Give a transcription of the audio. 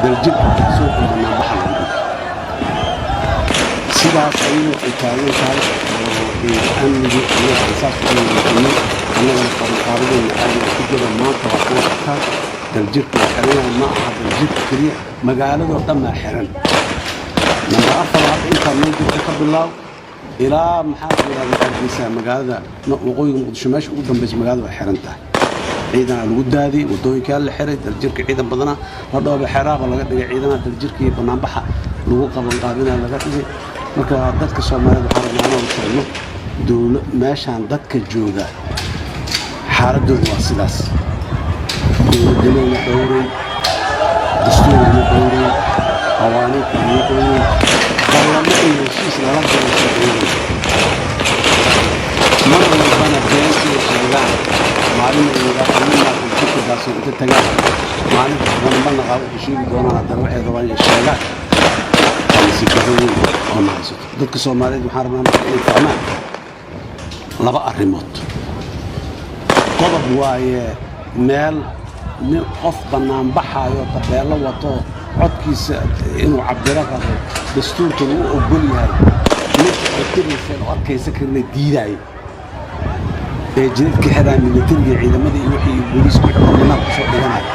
Daljirka Daahsoon oo banaanbaxa lagu dhigay. Sidaas ayadoo ay taagan tahay oo amnigii annaga aan saas u wanaajinay, annagana qabanqaabadeena caadiga ku jira, maanta waa kuwa arkaa Daljirka waa xiran yahay. Ma aha Daljirka keliya, magaaladoo dhan baa xiran. Nambar 4 hadda intaa noo jirta ka bilaaw ilaa, maxaa ku yidhahda, Hargeysa, magaalada waqooyiga Muqdisho, meesha ugu dambaysa magaalada waa xiran tahay. Ciidanaa lagu daadiyey, waddooyinkaa la xiray, Daljirka ciidan badana la dhooba, xeraaba laga dhigay ciidanaha Daljirka iyo banaanbaxa lagu qabanqaabinaa laga dhigay. Marka dadka Soomaaliyeed waxaan rabnaa inaan sheegno dowla meeshaan dadka jooga xaaladoodu waa sidaas. Dowladnimaduna dhowray, dastuurna dhowray, qawaaniinta dhowray, ballamo iyo heshiis lala galo soo dhowray. Mar walbana been inay sheegaan, maalin ay yidhahdaan Daljirka Daahsoon inta tagaan, maalin dambana ma naqaa waxay sheegi doonaan. Haddana waxay rabaan inay sheegaan. Waa nasiib darro weyn oo na haysato. Dadka Soomaaliyeed waxaan rabnaa marka inay fahmaan laba arrimood. Qodob waaye, meel nin qof bannaanbaxaayo, tabeello wato, codkiisa inuu cabiro rabo, dastuurka lagu ogol yahay, ninka cabiraysa oo adkaysa karina diidaayo ee jidadka xiraa, militariga, ciidamadii iyo wixii booliisku wixii dhan banaanka kusoo dhiganayo.